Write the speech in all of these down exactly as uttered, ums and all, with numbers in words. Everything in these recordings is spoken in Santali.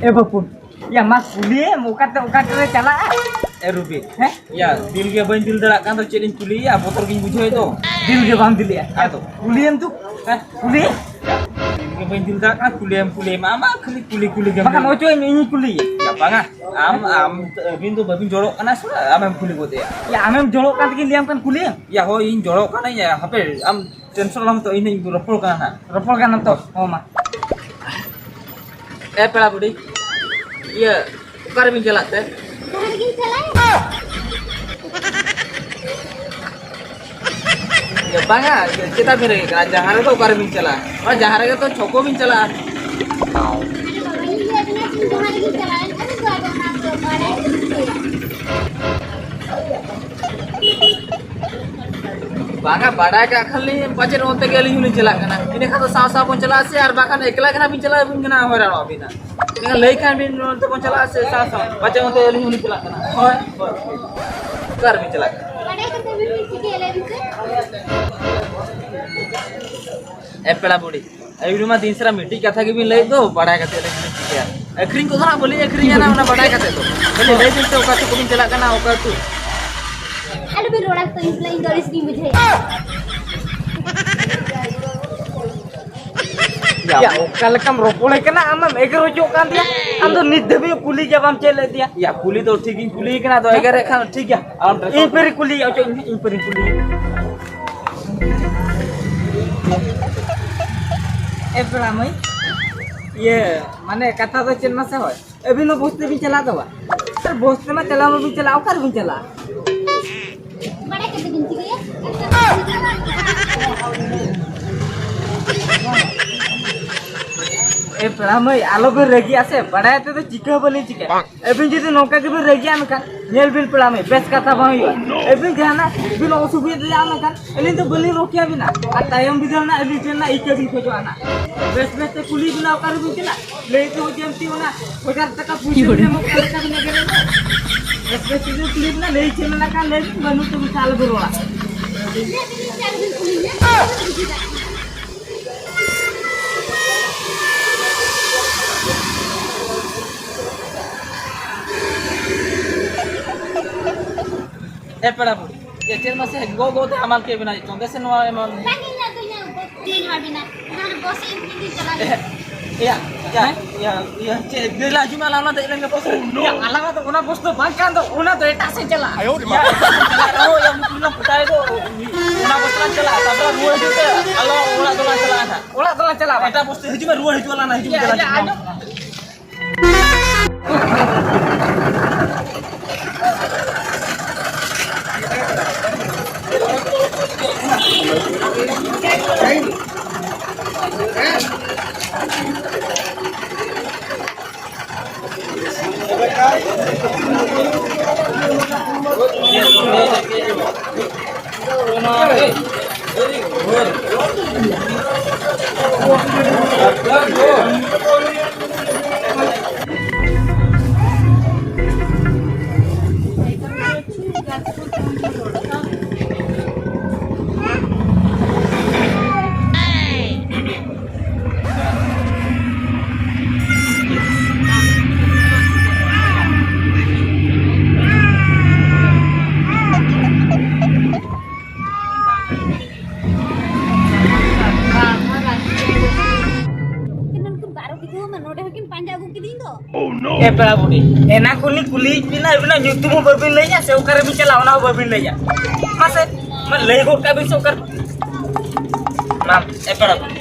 ᱮ ᱵᱟᱹᱯᱩ, ᱭᱟ ᱢᱟ ᱠᱩᱞᱤᱭᱮᱢ, ᱚᱠᱟᱛᱮ, ᱚᱠᱟᱛᱮᱞᱮ ᱪᱟᱞᱟᱜᱼᱟ? ᱮ ᱨᱩᱵᱤ, ᱦᱮᱸ? ᱭᱟ, ᱫᱤᱞ ᱜᱮ ᱵᱟᱹᱧ ᱫᱤᱞ ᱫᱟᱲᱮᱭᱟᱜ ᱠᱟᱱ ᱫᱚ, ᱪᱮᱫ ᱤᱧ ᱠᱩᱞᱤᱭᱮᱭᱟ, ᱵᱚᱛᱚᱨ ᱜᱤᱧ ᱵᱩᱡᱷᱟᱹᱣᱮᱫ ᱫᱚ᱾ ᱫᱤᱞ ᱜᱮ ᱵᱟᱢ ᱫᱤᱞᱮᱜᱼᱟ᱾ ᱟᱫᱚ? ᱠᱩᱞᱤᱭᱮᱢ ᱛᱚ᱾ ᱦᱮᱸ? ᱠᱩᱞᱤ? ᱫᱤᱞ ᱜᱮ ᱵᱟᱹᱧ ᱫᱤᱞ ᱫᱟᱲᱮᱭᱟᱜ ᱠᱟᱱᱟ, ᱠᱩᱞᱤᱭᱮᱢ, ᱠᱩᱞᱤᱭᱮᱢ, ᱟᱢ ᱢᱟ ᱠᱷᱟᱹᱞᱤ ᱠᱩᱞᱤ, ᱠᱩᱞᱤ ᱜᱮᱢ ᱵᱟᱠᱷᱟᱱ ᱞᱟᱹᱭᱟ᱾ ᱚᱪᱚᱭ ᱢᱮ, ᱤᱧᱤᱧ ᱠᱩᱞᱤᱭᱮᱭᱟ᱾ ᱭᱟ, ᱵᱟᱝᱟ, ᱟᱢ, ᱟᱢ, ᱟᱹᱵᱤᱱ ᱫᱚ ᱵᱟᱹᱵᱤᱱ ᱡᱚᱲᱚᱜ ᱠᱟᱱᱟ ᱥᱮ, ᱟᱢᱮᱢ ᱠᱩᱞᱤ ᱜᱚᱫᱮᱭᱟ᱾ ᱭᱟ, ᱟᱢᱮᱢ ᱡᱚᱲᱚᱜ ᱠᱟᱱ ᱛᱮᱜᱮᱧ ᱞᱟᱹᱭᱟᱢ ᱠᱟᱱ, ᱠᱩᱞᱤᱭᱮᱢ᱾ ᱭᱟ, ᱦᱳᱭ, ᱤᱧ ᱡᱚᱲᱚᱜ ᱠᱟᱹᱱᱟᱹᱧ, ᱦᱟᱯᱮ, ᱟᱢ ᱴᱮᱱᱥᱚᱱ ᱟᱞᱚᱢ ᱦᱟᱛᱟᱣᱟ, ᱤᱧ ᱦᱚᱧ ᱨᱚᱯᱚᱲ ᱠᱟᱱᱟ ᱱᱟᱦᱟᱜ᱾ ᱨᱚᱯᱚᱲ ᱠᱟᱱᱟᱢ ᱛᱚ? ᱦᱚᱸ, ᱢᱟ᱾ ᱮ ᱯᱮᱲᱟ ᱵᱩᱰᱷᱤ, ᱤᱭᱟᱹ, ᱚᱠᱟ ᱨᱮᱵᱤᱱ ᱪᱟᱞᱟᱜ ᱛᱮ? ᱡᱟᱦᱟᱸ ᱨᱮᱜᱤᱧ ᱪᱟᱞᱟᱜ᱾ ᱤᱭᱟᱹ, ᱵᱟᱝᱟ, ᱤᱭᱟᱹ, ᱪᱮᱫᱟᱜ ᱵᱤᱱ ᱨᱮᱸᱜᱮᱡ ᱠᱟᱱᱟ? ᱡᱟᱦᱟᱸ ᱨᱮᱫᱚ ᱚᱠᱟ ᱨᱮᱵᱤᱱ ᱪᱟᱞᱟᱜᱼᱟ? ᱚᱱᱟ ᱡᱟᱦᱟᱸ ᱨᱮᱜᱮ ᱛᱚ ᱪᱷᱚᱠᱚ ᱵᱤᱱ ᱪᱟᱞᱟᱜᱼᱟ᱾ ᱟᱫᱚ ᱵᱟᱵᱟ, ᱤᱧ ᱞᱟᱹᱭᱟᱫ ᱵᱤᱱᱟ ᱡᱮ ᱡᱟᱦᱟᱸ ᱨᱮᱜᱤᱧ ᱪᱟᱞᱟᱜᱼᱟ, ᱮᱱᱠᱷᱟᱱ ᱫᱚ ᱟᱫᱚ ᱚᱱᱟ ᱫᱚ ᱵᱟᱲᱟᱭ ᱵᱟᱹᱱᱩᱜ ᱛᱟᱭᱟ᱾ ᱵᱟᱝᱟ, ᱵᱟᱰᱟᱭ ᱠᱟᱜ ᱠᱷᱟᱱ ᱞᱤᱧ ᱯᱟᱪᱮᱫ ᱚᱱᱛᱮ ᱜᱮ ᱟᱹᱞᱤᱧ ᱦᱚᱸᱞᱤᱧ ᱪᱟᱞᱟᱜ ᱠᱟᱱᱟ᱾ ᱤᱱᱟᱹ ᱠᱷᱟᱱ ᱫᱚ ᱥᱟᱶ ᱥᱟᱶ ᱵᱚᱱ ᱪᱟᱞᱟᱜᱼᱟ ᱥᱮ, ᱟᱨ ᱵᱟᱠᱷᱟᱱ ᱮᱠᱞᱟ ᱜᱮ ᱱᱟᱦᱟᱜ ᱵᱤᱱ ᱪᱟᱞᱟᱜᱼᱟ, ᱟᱹᱵᱤᱱ ᱜᱮ ᱱᱟᱦᱟᱜ ᱦᱚᱭᱨᱟᱱᱚᱜ ᱟᱹᱵᱤᱱ ᱱᱟᱦᱟᱜ᱾ ᱤᱱᱟᱹ ᱠᱷᱟᱱ ᱞᱟᱹᱭ ᱠᱷᱟᱱ ᱵᱤᱱ ᱚᱱᱛᱮ ᱵᱚᱱ ᱪᱟᱞᱟᱜᱼᱟ ᱥᱮ ᱥᱟᱶ ᱥᱟᱶ, ᱯᱟᱪᱮᱫ ᱚᱱᱛᱮ ᱟᱹᱞᱤᱧ ᱦᱚᱸᱞᱤᱧ ᱪᱟᱞᱟᱜ ᱠᱟᱱᱟ᱾ ᱦᱳᱭ, ᱦᱳᱭ᱾ ᱚᱠᱟ ᱨᱮᱵᱤᱱ ᱪᱟᱞᱟᱜ ᱠᱟᱱᱟ? ᱵᱟᱰᱟᱭ ᱠᱟᱛᱮ ᱵᱤᱱ ᱪᱤᱠᱟᱹᱭᱟ, ᱞᱟᱹᱭ ᱵᱤᱱ ᱥᱮ? ᱮ ᱯᱮᱲᱟ ᱵᱩᱰᱷᱤ, ᱟᱹᱭᱩᱨ ᱢᱟ ᱫᱤᱱ ᱥᱟᱨᱟ ᱢᱤᱫᱴᱤᱡ ᱠᱟᱛᱷᱟ ᱜᱮᱵᱤᱱ ᱞᱟᱹᱭᱮᱫ ᱫᱚ, ᱵᱟᱰᱟᱭ ᱠᱟᱛᱮ ᱞᱤᱧ ᱪᱤᱠᱟᱹᱭᱟ? ᱟᱹᱠᱷᱨᱤᱧ ᱠᱚᱫᱚ ᱦᱟᱸᱜ ᱵᱟᱹᱞᱤᱧ ᱟᱹᱠᱷᱨᱤᱧᱟ ᱱᱟᱦᱟᱜ, ᱚᱱᱟ ᱵᱟᱰᱟᱭ ᱠᱟᱛᱮ ᱫᱚ᱾ ᱠᱷᱟᱹᱞᱤ ᱞᱟᱹᱭ ᱵᱤᱱ ᱥᱮ ᱚᱠᱟ ᱟᱹᱛᱩ ᱠᱚᱵᱤᱱ ᱪᱟᱞᱟᱜ ᱠᱟᱱᱟ, ᱚᱠᱟ ᱟᱹᱛᱩ? ᱟᱞᱚᱵᱤᱱ ᱨᱚᱲᱟ ᱛᱚ, ᱤᱧ ᱥᱟᱞᱟᱜ ᱤᱧ ᱫᱚ ᱟᱹᱲᱤᱥ ᱜᱤᱧ ᱵᱩᱡᱷᱟᱹᱣᱮᱫᱼᱟ᱾ ᱭᱟ, ᱚᱠᱟ ᱞᱮᱠᱟᱢ ᱨᱚᱯᱚᱲᱮ ᱠᱟᱱᱟ, ᱟᱢᱮᱢ ᱮᱜᱮᱨ ᱦᱚᱪᱚᱜ ᱠᱟᱱ ᱛᱤᱧᱟ᱾ ᱟᱢ ᱫᱚ ᱱᱤᱛ ᱫᱷᱟᱹᱵᱤᱡ ᱠᱩᱞᱤ ᱜᱮ ᱵᱟᱢ ᱪᱮᱫ ᱞᱮᱫ ᱛᱤᱧᱟ᱾ ᱭᱟ, ᱠᱩᱞᱤ ᱫᱚ ᱴᱷᱤᱠ ᱜᱤᱧ ᱠᱩᱞᱤ ᱠᱟᱱᱟ, ᱟᱫᱚ ᱮᱜᱮᱨᱮᱫ ᱠᱷᱟᱱ ᱴᱷᱤᱠ ᱜᱮᱭᱟ᱾ ᱟᱢ ᱤᱧ ᱯᱮᱨᱮ ᱠᱩᱞᱤ ᱦᱚᱪᱚ, ᱤᱧ, ᱤᱧ ᱯᱮᱨᱮ ᱠᱩᱞᱤ᱾ ᱮ ᱯᱮᱲᱟ ᱢᱟᱹᱭ, ᱤᱭᱟᱹ, ᱢᱟᱱᱮ ᱠᱟᱛᱷᱟ ᱫᱚ ᱪᱮᱫ ᱢᱟᱥᱮ ᱦᱳᱭ, ᱟᱹᱵᱤᱱ ᱦᱚᱸ ᱵᱚᱥ ᱛᱮᱵᱤᱱ ᱪᱟᱞᱟᱜ ᱫᱚ ᱵᱟᱝ? ᱟᱨ ᱵᱚᱥ ᱛᱮᱢᱟ ᱪᱟᱞᱟᱣ ᱢᱟᱵᱤᱱ ᱪᱟᱞᱟᱜ, ᱚᱠᱟ ᱨᱮᱵᱤᱱ ᱪᱟᱞᱟᱜᱼᱟ? ᱵᱟᱲᱟᱭ ᱠᱟᱛᱮ ᱵᱤᱱ ᱪᱤᱠᱟᱹᱭᱟ? ᱮ ᱯᱮᱲᱟ ᱢᱟᱹᱭ, ᱟᱞᱚᱵᱤᱱ ᱨᱟᱹᱜᱤᱜᱼᱟ ᱥᱮ, ᱵᱟᱲᱟᱭ ᱠᱟᱛᱮ ᱫᱚ ᱪᱤᱠᱟᱹ ᱦᱚᱸ ᱵᱟᱹᱞᱤᱧ ᱪᱤᱠᱟᱹᱭᱟ᱾ ᱟᱹᱵᱤᱱ ᱡᱩᱫᱤ ᱱᱚᱝᱠᱟ ᱜᱮᱵᱤᱱ ᱨᱟᱹᱜᱤᱜᱼᱟ ᱢᱮᱱᱠᱷᱟᱱ, ᱧᱮᱞ ᱵᱤᱱ ᱯᱮᱲᱟ ᱢᱟᱹᱭ, ᱵᱮᱥ ᱠᱟᱛᱷᱟ ᱵᱟᱝ ᱦᱩᱭᱩᱜᱼᱟ᱾ ᱟᱹᱵᱤᱱ ᱡᱟᱦᱟᱱᱟᱜ ᱵᱤᱱ ᱚᱥᱩᱵᱤᱫᱷᱟ ᱫᱟᱲᱮᱭᱟᱜᱼᱟ ᱢᱮᱱᱠᱷᱟᱱ, ᱟᱹᱞᱤᱧ ᱫᱚ ᱵᱟᱹᱞᱤᱧ ᱨᱚᱠᱷᱮᱭᱟ ᱵᱤᱱᱟ᱾ ᱟᱨ ᱛᱟᱭᱚᱢ ᱵᱤᱫᱟᱹᱞ ᱨᱮᱱᱟᱜ ᱟᱹᱞᱤᱧ ᱴᱷᱮᱱ ᱨᱮᱱᱟᱜ ᱤᱠᱟᱹ ᱵᱤᱱ ᱠᱷᱚᱡᱚᱜᱼᱟ ᱱᱟᱜ᱾ ᱵᱮᱥ ᱵᱮᱥ ᱛᱮ ᱠᱩᱞᱤ ᱵᱤᱱᱟ, ᱚᱠᱟ ᱨᱮᱵᱤᱱ ᱪᱟᱞᱟᱜ? ᱞᱟᱹᱭ ᱛᱮ ᱦᱚᱸ ᱡᱮᱢᱛᱤ ᱚᱱᱟ ᱦᱟᱡᱟᱨ ᱴᱟᱠᱟ ᱯᱩᱭᱥᱟᱹ ᱵᱤᱱ ᱮᱢᱚᱜ ᱠᱟᱱ ᱞᱮᱠᱟ ᱵᱤᱱ ᱮᱜᱮᱨᱮᱫ ᱫᱚ᱾ ᱵᱮᱥ ᱵᱮᱥ ᱛᱮ ᱠᱩᱞᱤ ᱵᱤᱱᱟ, ᱞᱟᱹᱭ ᱪᱮᱫ ᱢᱮᱱᱟᱜ ᱠᱷᱟᱱ ᱞᱟᱹᱭ ᱵᱤᱱ, ᱵᱟᱹᱱᱩᱜ ᱛᱮ ᱢᱮᱱᱠᱷᱟᱱ ᱟᱞᱚ ᱵᱤᱱ ᱨᱚᱲᱟ᱾ ᱮ ᱯᱮᱲᱟ ᱵᱩᱰᱷᱤ, ᱮ ᱪᱮᱫ ᱢᱟᱥᱮ ᱜᱚ ᱜᱚ ᱛᱮ ᱦᱟᱢᱟᱞ ᱠᱮᱫ ᱵᱮᱱᱟ ᱪᱚᱸᱫᱮ ᱥᱮ ᱱᱚᱣᱟ ᱮᱢᱟᱱ? ᱵᱟᱝ, ᱤᱧ ᱫᱚ ᱤᱧᱟᱹᱜ ᱵᱚᱥ ᱤᱧ ᱮᱢᱟ ᱵᱤᱱᱟ᱾ ᱚᱱᱟ ᱵᱚᱥ ᱤᱧ ᱤᱫᱤ ᱪᱟᱞᱟᱜ ᱮ, ᱭᱟ, ᱭᱟ, ᱦᱮᱸ? ᱭᱟ, ᱭᱟ, ᱪᱮᱫ ᱫᱮᱞᱟ ᱦᱤᱡᱩᱜ ᱢᱮ, ᱟᱞᱟᱝ ᱚᱱᱟ ᱫᱮᱡ ᱞᱮᱱ ᱜᱮ ᱵᱚᱥ᱾ ᱭᱟ, ᱟᱞᱟᱝ ᱫᱚ ᱚᱱᱟ ᱵᱚᱥ ᱫᱚ ᱵᱟᱝ ᱠᱟᱱ ᱫᱚ, ᱚᱱᱟ ᱫᱚ ᱮᱴᱟᱜ ᱥᱮᱫ ᱪᱟᱞᱟᱜᱼᱟ᱾ ᱟᱭᱳ ᱨᱮ ᱢᱟ᱾ ᱭᱟ, ᱮᱴᱟᱜ ᱥᱮᱫ ᱪᱟᱞᱟᱜ ᱨᱮᱦᱚᱸ, ᱭᱟ, ᱩᱱᱤ ᱠᱩᱲᱤ ᱞᱟᱝ ᱯᱚᱴᱟᱭ ᱫᱚ, ᱚᱱᱟ ᱵᱚᱥ ᱛᱮᱞᱟᱝ ᱪᱟᱞᱟᱜᱼᱟ, ᱛᱟᱨᱯᱚᱨᱮ ᱨᱩᱣᱟᱹᱲ ᱦᱤᱡᱩᱜ ᱛᱮ ᱟᱞᱚ ᱚᱲᱟᱜ ᱫᱚᱞᱟᱝ ᱪᱟᱞᱟᱜᱼᱟ ᱱᱟᱦᱟᱜ᱾ ᱚᱲᱟᱜ ᱫᱚᱞᱟᱝ ᱪᱟᱞᱟᱜᱼᱟ᱾ ᱮᱴᱟᱜ ᱵᱚᱥ ᱛᱮ ᱦᱤᱡᱩᱜ ᱢᱮ, ᱨᱩᱣᱟᱹᱲ ᱦᱤᱡᱩᱜ ᱟᱞᱟᱝ ᱱᱟᱦᱟᱜ, ᱦᱤᱡᱩᱜ ᱢᱮ, ᱭᱟ, ᱫᱮᱞᱟ ᱭᱟ, ᱦᱤᱡᱩᱜ ᱢᱮ᱾ ᱟᱸᱡᱚᱢ᱾ ᱮ ᱯᱮᱲᱟ ᱵᱩᱰᱷᱤ, ᱮᱱᱟ ᱠᱷᱚᱱ ᱞᱤᱧ ᱠᱩᱞᱤᱭᱮᱫ ᱵᱤᱱᱟ, ᱟᱹᱵᱤᱱᱟᱜ ᱧᱩᱛᱩᱢ ᱦᱚᱸ ᱵᱟᱹᱵᱤᱱ ᱞᱟᱹᱭᱟ ᱥᱮ ᱚᱠᱟᱨᱮ ᱵᱤᱱ ᱪᱟᱞᱟᱜᱼᱟ ᱚᱱᱟ ᱦᱚᱸ ᱵᱟᱹᱵᱤᱱ ᱞᱟᱹᱭᱟ᱾ ᱢᱟᱥᱮ, ᱢᱟ ᱞᱟᱹᱭ ᱜᱚᱫ ᱠᱟᱜ ᱵᱤᱱ ᱥᱮ ᱚᱠᱟᱨᱮ? ᱢᱟ, ᱮ ᱯᱮᱲᱟ ᱵᱩᱰᱷᱤ᱾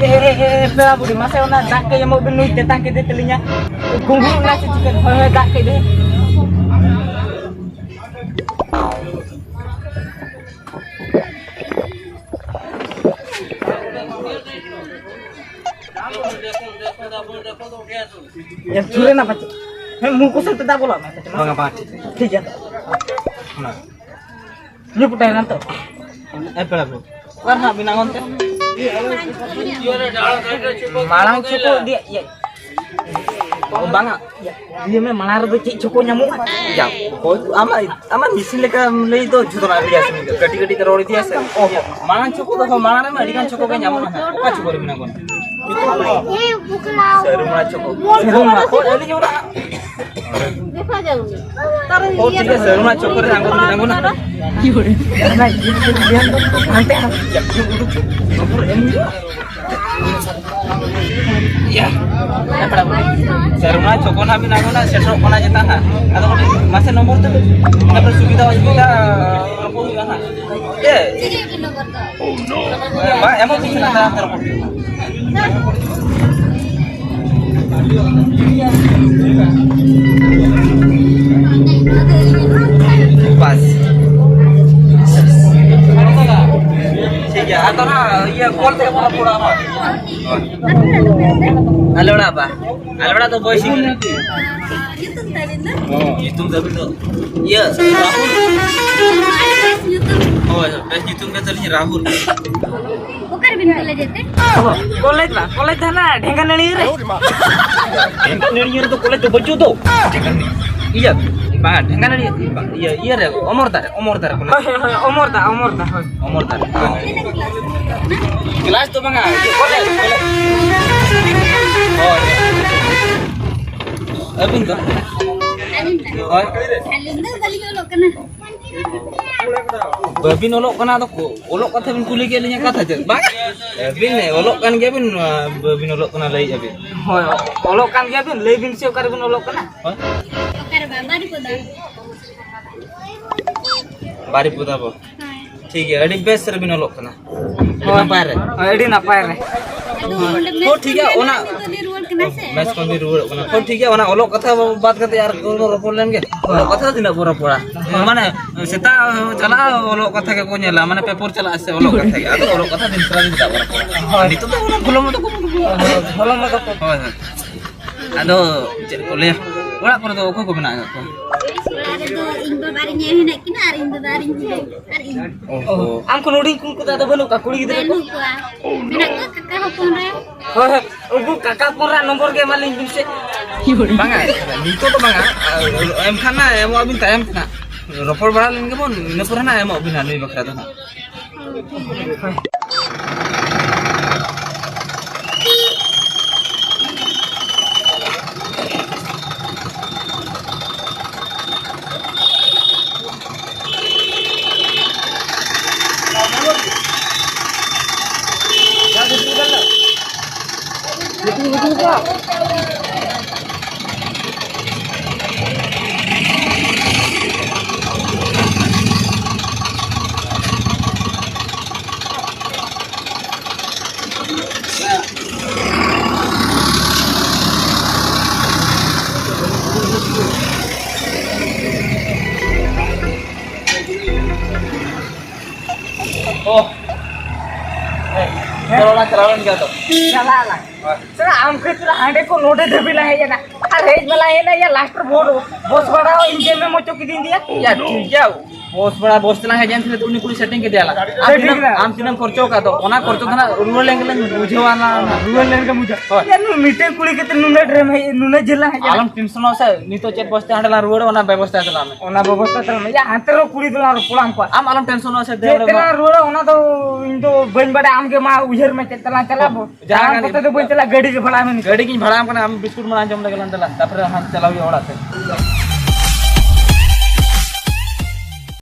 ᱮ, ᱮ, ᱮ, ᱯᱮᱲᱟ ᱵᱩᱰᱷᱤ, ᱢᱟᱥᱮ ᱚᱱᱟ ᱫᱟᱜ ᱠᱟᱹᱡ ᱮᱢᱚᱜ ᱵᱤᱱ, ᱱᱩᱭ ᱛᱮᱛᱟᱝ ᱠᱮᱫᱮ ᱛᱟᱹᱞᱤᱧᱟ᱾ ᱜᱩᱸᱜᱩ ᱮᱱᱟ ᱥᱮ ᱪᱤᱠᱟᱹ? ᱦᱳᱭ, ᱦᱳᱭ, ᱫᱟᱜ ᱠᱟᱹᱡ ᱫᱮ᱾ ᱮ, ᱥᱩᱨᱮᱱᱟ ᱯᱟᱪᱮ᱾ ᱦᱮᱸ, ᱢᱩ ᱠᱚ ᱥᱮᱫ ᱛᱮ ᱫᱟᱜ ᱵᱚᱞᱚᱜ ᱢᱮ᱾ ᱵᱟᱝᱟ, ᱵᱟᱝ, ᱴᱷᱤᱠ᱾ ᱴᱷᱤᱠ ᱜᱮᱭᱟ᱾ ᱚᱱᱟ᱾ ᱧᱩ ᱯᱩᱴᱟᱹᱭ ᱱᱟᱢ ᱛᱚ? ᱮ ᱯᱮᱲᱟ ᱠᱚ᱾ ᱚᱠᱟ ᱨᱮ ᱦᱟᱸᱜ ᱵᱮᱱᱟᱣ ᱚᱱᱛᱮ? ᱢᱟᱲᱟᱝ ᱪᱚᱠᱚ ᱤᱫᱤᱭᱟ, ᱤᱭᱟᱹ᱾ ᱚ, ᱵᱟᱝᱟ᱾ ᱤᱭᱟᱹ ᱢᱮ, ᱢᱟᱲᱟᱝ ᱨᱮᱫᱚ ᱪᱮᱫ ᱪᱚᱠᱚ ᱧᱟᱢᱚᱜᱼᱟ? ᱭᱟ, ᱦᱳᱭ, ᱟᱢᱟᱜ, ᱟᱢᱟᱜ ᱢᱮᱥᱤᱱ ᱞᱮᱠᱟ ᱞᱟᱹᱭ ᱫᱚ ᱡᱩᱛ ᱨᱮᱱᱟᱜ ᱞᱟᱹᱭᱟ ᱥᱮ, ᱠᱟᱹᱴᱤᱡ ᱠᱟᱹᱴᱤᱡ ᱛᱮ ᱨᱚᱲ ᱤᱫᱤᱭᱟ ᱥᱮ᱾ ᱚ, ᱢᱟᱲᱟᱝ ᱪᱚᱠᱚ ᱫᱚ, ᱦᱳᱭ, ᱢᱟᱲᱟᱝ ᱨᱮᱢᱟ ᱟᱹᱰᱤ ᱜᱟᱱ ᱪᱚᱠᱚ ᱜᱮ ᱧᱟᱢᱚᱜᱼᱟ ᱦᱟᱸᱜ᱾ ᱚᱠᱟ ᱪᱚᱠᱚ ᱨᱮ ᱢᱮᱱᱟᱜ ᱵᱚᱱᱟ? ᱥᱟᱹᱨᱩ ᱢᱟᱲᱟᱝ ᱪᱚᱠᱚ᱾ ᱥᱟᱹᱨᱩ ᱢᱟᱲᱟᱝ, ᱦᱳᱭ, ᱟᱹᱞᱤᱧ ᱚᱲᱟᱜ᱾ ᱚ, ᱴᱷᱤᱠ ᱜᱮᱭᱟ, ᱥᱟᱹᱨᱩ ᱢᱟᱲᱟᱝ ᱪᱚᱠᱚ ᱨᱮ ᱟᱬᱜᱚ ᱫᱚ ᱟᱬᱜᱚᱱᱟ᱾ ᱦᱟᱱᱛᱮ ᱟᱨ ᱩᱰᱩᱠ ᱪᱚ, ᱱᱚᱣᱟ ᱠᱚᱨᱮ ᱮᱢ ᱦᱩᱭᱩᱜᱼᱟ᱾ ᱭᱟ᱾ ᱥᱟᱹᱨᱩ ᱢᱟᱲᱟᱝ ᱪᱚᱠᱚ ᱱᱟᱜ ᱵᱤᱱ ᱟᱬᱜᱚᱱᱟ, ᱥᱮᱴᱮᱨᱚᱜ ᱠᱟᱱᱟ ᱪᱮᱛᱟᱱ ᱦᱟᱸᱜ᱾ ᱟᱫᱚ ᱠᱟᱹᱴᱤᱡ ᱢᱟᱥᱮ ᱱᱚᱢᱵᱚᱨ ᱛᱟᱵᱤᱱ, ᱤᱱᱟᱹ ᱯᱚᱨᱮ ᱥᱩᱵᱤᱫᱷᱟ ᱚᱥᱩᱵᱤᱫᱷᱟ ᱨᱚᱯᱚᱲ ᱦᱩᱭᱩᱜᱼᱟ ᱦᱟᱸᱜ᱾ ᱪᱮᱫ? ᱵᱟᱝ, ᱮᱢᱚᱜ ᱵᱤᱱ ᱥᱮ ᱱᱟᱛᱮ ᱱᱟᱛᱮ ᱨᱚᱯᱚᱲ ᱦᱩᱭᱩᱜᱼᱟ᱾ ᱵᱟᱥ᱾ ᱴᱷᱤᱠ ᱜᱮᱭᱟ, ᱟᱫᱚ ᱱᱟᱦᱟᱜ ᱤᱭᱟᱹ ᱠᱚᱞ ᱛᱮᱜᱮ ᱵᱚᱱ ᱨᱚᱯᱚᱲᱟ ᱱᱟᱦᱟᱜ᱾ ᱟᱞᱮ ᱚᱲᱟᱜ ᱵᱟ, ᱟᱞᱮ ᱚᱲᱟᱜ ᱫᱚ ᱵᱚᱭᱥᱤ ᱠᱟᱱᱟ᱾ ᱧᱩᱛᱩᱢ ᱛᱟᱵᱤᱱ ᱫᱚ? ᱧᱩᱛᱩᱢ ᱛᱟᱵᱤᱱ ᱫᱚ ᱤᱭᱟᱹ, ᱨᱟᱦᱩᱞ᱾ ᱟᱹᱰᱤ ᱵᱮᱥ ᱧᱩᱛᱩᱢ᱾ ᱦᱳᱭ, ᱦᱳᱭ, ᱵᱮᱥ ᱧᱩᱛᱩᱢ ᱜᱮ ᱛᱟᱹᱞᱤᱧ ᱨᱟᱦᱩᱞ᱾ ᱚᱠᱟᱨᱮᱵᱤᱱ ᱠᱚᱞᱮᱡᱽ ᱮᱫ ᱛᱮ? ᱠᱚᱞᱮᱡᱽ ᱵᱟ, ᱠᱚᱞᱮᱡᱽ ᱫᱚ ᱦᱟᱱᱟ ᱰᱷᱮᱝᱜᱟᱱᱟᱹᱲᱤᱭᱟᱹ ᱨᱮ᱾ ᱰᱷᱮᱝᱜᱟᱱᱟᱹᱲᱤᱭᱟᱹ ᱨᱮᱫᱚ ᱠᱚᱞᱮᱡᱽ ᱫᱚ ᱵᱟᱹᱪᱩᱜ ᱫᱚ᱾ ᱤᱭᱟᱹ, ᱵᱟᱝ, ᱰᱷᱮᱝᱜᱟᱱᱟᱹᱲᱤᱭᱟᱹ, ᱵᱟᱝ, ᱤᱭᱟᱹ, ᱤᱭᱟᱹ ᱨᱮ, ᱚᱢᱚᱨ ᱫᱟ ᱨᱮ, ᱚᱢᱚᱨ ᱫᱟ ᱨᱮ ᱠᱚᱞᱮᱡᱽ᱾ ᱦᱳᱭ, ᱦᱳᱭ, ᱦᱳᱭ, ᱚᱢᱚᱨ ᱫᱟ, ᱚᱢᱚᱨ ᱫᱟ, ᱦᱳᱭ᱾ ᱚᱢᱚᱨ ᱫᱟ ᱨᱮ᱾ ᱠᱞᱟᱥ ᱫᱚ ᱵᱟᱝᱟ, ᱤᱭᱟᱹ, ᱠᱚᱞᱮᱡᱽ, ᱠᱚᱞᱮᱡᱽ᱾ ᱦᱳᱭ᱾ ᱟᱹᱵᱤᱱ ᱫᱚ? ᱟᱹᱞᱤᱧ ᱫᱚ? ᱦᱳᱭ᱾ ᱟᱹᱞᱤᱧ ᱫᱚ ᱵᱟᱹᱞᱤᱧ ᱚᱞᱚᱜ ᱠᱟᱱᱟ᱾ ᱵᱟᱹᱵᱤᱱ ᱚᱞᱚᱜ ᱠᱟᱱᱟ, ᱟᱫᱚ ᱠᱚ-, ᱚᱞᱚᱜ ᱠᱟᱛᱷᱟ ᱵᱤᱱ ᱠᱩᱞᱤ ᱠᱮᱫ ᱞᱤᱧᱟ, ᱠᱟᱛᱷᱟ ᱪᱮᱫ? ᱵᱟᱝ, ᱟᱹᱵᱤᱱ ᱚᱞᱚᱜ ᱠᱟᱱ ᱜᱮᱭᱟᱵᱤᱱ, ᱵᱟᱹᱵᱤᱱ ᱚᱞᱚᱜ ᱠᱟᱱᱟ ᱞᱟᱹᱭᱮᱫᱼᱟ ᱵᱤᱱ᱾ ᱦᱳᱭ, ᱚᱞᱚᱜ ᱠᱟᱱ ᱜᱮᱭᱟᱵᱤᱱ, ᱞᱟᱹᱭ ᱵᱤᱱ ᱥᱮ ᱚᱠᱟ ᱨᱮᱵᱤᱱ ᱚᱞᱚᱜ ᱠᱟᱱᱟ? ᱦᱳᱭ᱾ ᱚᱠᱟᱨᱮ ᱵᱟᱵᱟ ᱨᱮ ᱠᱚᱫᱚ? ᱵᱟᱨᱤᱯᱚᱫᱟ ᱵᱚ᱾ ᱦᱳᱭ᱾ ᱴᱷᱤᱠ ᱜᱮᱭᱟ, ᱟᱹᱰᱤ ᱵᱮᱥ ᱨᱮᱵᱤᱱ ᱚᱞᱚᱜ ᱠᱟᱱᱟ᱾ ᱟᱹᱰᱤ ᱦᱳᱭ᱾ ᱱᱟᱯᱟᱭ ᱨᱮ᱾ ᱦᱳᱭ, ᱟᱹᱰᱤ ᱱᱟᱯᱟᱭ ᱨᱮ᱾ ᱟᱫᱚ ᱚᱸᱰᱮ ᱦᱳᱭ, ᱢᱮᱥ ᱴᱷᱤᱠ ᱜᱮᱭᱟ, ᱠᱷᱚᱱ ᱚᱱᱟ ᱵᱮᱱ ᱨᱩᱣᱟᱹᱲ ᱠᱟᱱᱟ ᱥᱮ? ᱢᱮᱥ ᱠᱷᱚᱱ ᱵᱤᱱ ᱨᱩᱣᱟᱹᱲᱚᱜ ᱠᱟᱱᱟ᱾ ᱦᱳᱭ, ᱴᱷᱤᱠ ᱜᱮᱭᱟ, ᱚᱱᱟ ᱚᱞᱚᱜ ᱠᱟᱛᱷᱟ ᱵᱟᱫ ᱠᱟᱛᱮ ᱟᱨ ᱠᱳᱱᱳ ᱨᱚᱯᱚᱲ ᱞᱮᱱ ᱜᱮ᱾ ᱚᱞᱚᱜ ᱠᱟᱛᱷᱟ ᱫᱚ ᱛᱤᱱᱟᱹᱜ ᱵᱚᱱ ᱨᱚᱯᱚᱲᱟ? ᱦᱳᱭ᱾ ᱢᱟᱱᱮ ᱥᱮᱛᱟᱜ ᱪᱟᱞᱟᱜᱼᱟ, ᱚᱞᱚᱜ ᱠᱟᱛᱷᱟ ᱜᱮᱠᱚ ᱧᱮᱞᱟ, ᱢᱟᱱᱮ ᱯᱮᱯᱚᱨ ᱪᱟᱞᱟᱜᱼᱟ ᱥᱮ ᱚᱞᱚᱜ ᱠᱟᱛᱷᱟ ᱜᱮ᱾ ᱟᱫᱚ ᱚᱞᱚᱜ ᱠᱟᱛᱷᱟ ᱫᱤᱱ ᱥᱟᱨᱟ ᱫᱤᱱ ᱪᱮᱫᱟᱜ ᱵᱚᱱ ᱨᱚᱯᱚᱲᱟ? ᱦᱳᱭ᱾ ᱱᱤᱛᱚᱜ ᱫᱚ ᱚᱱᱟ ᱵᱷᱚᱞᱚ ᱢᱚᱛᱚ ᱠᱚ ᱵᱷᱚᱞᱚ ᱢᱚᱛᱚ ᱠᱚ᱾ ᱦᱳᱭ, ᱦᱳᱭ᱾ ᱟᱫᱚ ᱪᱮᱫ ᱠᱚ ᱞᱟᱹᱭᱟ, ᱚᱲᱟᱜ ᱠᱚᱨᱮ ᱫᱚ ᱚᱠᱚᱭ ᱠᱚ ᱢᱮᱱᱟᱜ ᱟᱠᱟᱫ ᱠᱚᱣᱟ? ᱚᱲᱟᱜ ᱨᱮᱫᱚ ᱤᱧ ᱵᱟᱵᱟ ᱟᱨ ᱤᱧ ᱟᱭᱳ ᱦᱮᱱᱟᱜ ᱠᱤᱱᱟ ᱟᱨ ᱤᱧ ᱫᱟᱫᱟ ᱟᱨ ᱤᱧ ᱵᱷᱟᱭ ᱟᱨ ᱤᱧ᱾ ᱚ ᱦᱚ᱾ ᱟᱢ ᱠᱷᱚᱱ ᱦᱩᱰᱤᱧ ᱠᱚ ᱩᱱᱠᱩ ᱫᱚ ᱟᱫᱚ ᱵᱟᱹᱱᱩᱜ ᱠᱚᱣᱟ ᱠᱩᱲᱤ ᱜᱤᱫᱽᱨᱟᱹ ᱠᱚ? ᱵᱟᱹᱱᱩᱜ ᱠᱚᱣᱟ᱾ ᱢᱮᱱᱟᱜ ᱠᱚᱣᱟ ᱠᱟᱠᱟ ᱦᱚᱯᱚᱱ ᱨᱮ᱾ ᱦᱳᱭ, ᱦᱳᱭ, ᱩᱱᱠᱩ ᱠᱟᱠᱟ ᱦᱚᱯᱚᱱ ᱨᱮᱱᱟᱜ ᱱᱚᱢᱵᱚᱨ ᱜᱮ ᱮᱢᱟᱞᱤᱧ ᱵᱤᱱ ᱥᱮ᱾ ᱵᱟᱝᱟ, ᱱᱤᱛᱚᱜ ᱫᱚ ᱵᱟᱝᱟ, ᱮᱢᱠᱷᱟᱱ ᱱᱟ ᱮᱢᱚᱜ ᱟᱵᱤᱱ ᱛᱟᱭᱚᱢ ᱛᱮ ᱱᱟᱜ᱾ ᱨᱚᱯᱚᱲ ᱵᱟᱲᱟ ᱞᱮᱱ ᱜᱮᱵᱚᱱ, ᱤᱱᱟᱹ ᱯᱚᱨᱮ ᱱᱟᱜ ᱮᱢᱚᱜ ᱟᱵᱤᱱ ᱱᱟᱜ ᱱᱩᱭ ᱵᱟᱠᱷᱨᱟ ᱫᱚ ᱱᱟᱜ᱾ Oh. Hey. ᱪᱟᱞᱟᱣ ᱞᱮᱱ ᱜᱮᱭᱟ ᱛᱚ᱾ ᱪᱟᱞᱟᱜ ᱟᱞᱟᱝ᱾ ᱦᱳᱭ᱾ ᱥᱟᱞᱟ, ᱟᱢ ᱠᱷᱟᱹᱛᱤᱨ ᱦᱟᱸᱰᱮ ᱠᱚ ᱱᱚᱰᱮ ᱫᱷᱟᱹᱵᱤᱡ ᱞᱟᱝ ᱦᱮᱡ ᱮᱱᱟ᱾ ᱟᱨ ᱦᱮᱡ ᱢᱟᱞᱟᱝ ᱦᱮᱡ ᱮᱱᱟ, ᱭᱟ, ᱞᱟᱥᱴ ᱨᱮ ᱵᱚᱥ ᱵᱷᱟᱲᱟ ᱤᱧ ᱜᱮᱢ ᱮᱢ ᱦᱚᱪᱚ ᱠᱤᱫᱤᱧ ᱫᱤᱭᱟ᱾ ᱭᱟ, ᱴᱷᱤᱠ ᱜᱮᱭᱟ, ᱵᱚᱥ ᱵᱷᱟᱲᱟ, ᱵᱚᱥ ᱛᱮᱞᱟᱝ ᱦᱮᱡ ᱮᱱ ᱛᱮ ᱩᱱᱤ ᱠᱩᱲᱤ ᱥᱮᱴᱤᱝ ᱠᱮᱫᱮᱭᱟ ᱞᱟᱝ᱾ ᱟᱢ ᱥᱮᱴᱤᱝ ᱛᱤᱱᱟᱹᱜ, ᱠᱮᱫᱟ᱾ ᱟᱢ ᱛᱤᱱᱟᱹᱜ ᱮᱢ ᱠᱷᱚᱨᱪᱚ ᱟᱠᱟᱫ ᱫᱚ, ᱚᱱᱟ ᱠᱷᱚᱨᱪᱚ ᱫᱚ ᱱᱟᱜ ᱨᱩᱣᱟᱹᱲ ᱞᱮᱱ ᱜᱮᱞᱟᱝ ᱵᱩᱡᱷᱟᱹᱣᱟ ᱱᱟᱜ᱾ ᱨᱩᱣᱟᱹᱲ ᱞᱮᱱ ᱜᱮ ᱵᱩᱡᱷᱟᱹᱣᱟ᱾ ᱦᱳᱭ᱾ ᱭᱟ, ᱱᱩᱭ ᱢᱤᱫᱴᱮᱱ ᱠᱩᱲᱤ ᱠᱟᱛᱮ ᱱᱩᱱᱟᱹᱜ ᱰᱷᱮᱨ ᱮᱢ ᱦᱮᱡ, ᱱᱩᱱᱟᱹᱜ ᱡᱷᱟᱹᱞ ᱞᱟᱝ ᱦᱮᱡ ᱮᱱᱟ᱾ ᱟᱞᱚᱢ ᱴᱮᱱᱥᱚᱱᱚᱜᱼᱟ ᱥᱮ, ᱱᱤᱛᱚᱜ ᱪᱮᱫ ᱵᱚᱥ ᱛᱮ ᱦᱟᱸᱰᱮ ᱞᱟᱝ ᱨᱩᱣᱟᱹᱲᱟ, ᱚᱱᱟ ᱵᱮᱵᱚᱥᱛᱷᱟ ᱛᱟᱞᱟᱝ ᱢᱮ᱾ ᱚᱱᱟ ᱵᱮᱵᱚᱥᱛᱷᱟ ᱛᱟᱞᱟᱝ ᱢᱮ᱾ ᱭᱟ, ᱦᱟᱱᱛᱮ ᱨᱮᱦᱚᱸ ᱠᱩᱲᱤ ᱫᱚᱞᱟᱝ ᱨᱚᱯᱚᱲᱟᱢ ᱠᱚᱣᱟ᱾ ᱟᱢ ᱟᱞᱚᱢ ᱴᱮᱱᱥᱚᱱᱚᱜᱼᱟ ᱥᱮ, ᱪᱮᱫ ᱫᱮᱣ ᱨᱮ ᱛᱮᱞᱟᱝ ᱨᱩᱣᱟᱹᱲᱟ, ᱚᱱᱟ ᱫᱚ ᱤᱧ ᱫᱚ ᱵᱟᱹᱧ ᱵᱟᱰᱟᱭᱟ, ᱟᱢ ᱜᱮ ᱢᱟ ᱩᱭᱦᱟᱹᱨ ᱢᱮ ᱪᱮᱫ ᱛᱮᱞᱟᱝ ᱪᱟᱞᱟᱜ ᱵᱚ᱾ ᱡᱟᱦᱟᱸ ᱛᱟᱲᱟᱢ ᱜᱮ ᱠᱚᱛᱮ ᱫᱚ ᱵᱟᱹᱧ ᱪᱟᱞᱟᱜᱼᱟ, ᱜᱟᱹᱰᱤ ᱜᱮ ᱵᱷᱟᱲᱟᱭ ᱢᱮ ᱱᱤᱛᱚᱜ᱾ ᱜᱟᱹᱰᱤ ᱜᱤᱧ ᱵᱷᱟᱲᱟ ᱟᱢ ᱠᱟᱱᱟ, ᱟᱢ ᱵᱤᱥᱠᱩᱴ ᱢᱟᱲᱟᱝ ᱡᱚᱢ ᱞᱮᱜᱮ ᱞᱟᱝ ᱫᱮᱞᱟ, ᱛᱟᱨᱯᱚᱨᱮ ᱦᱟᱸᱜ ᱪᱟᱞᱟᱣ ᱦᱩᱭᱩᱜᱼᱟ ᱚᱲᱟᱜ ᱥᱮᱫ᱾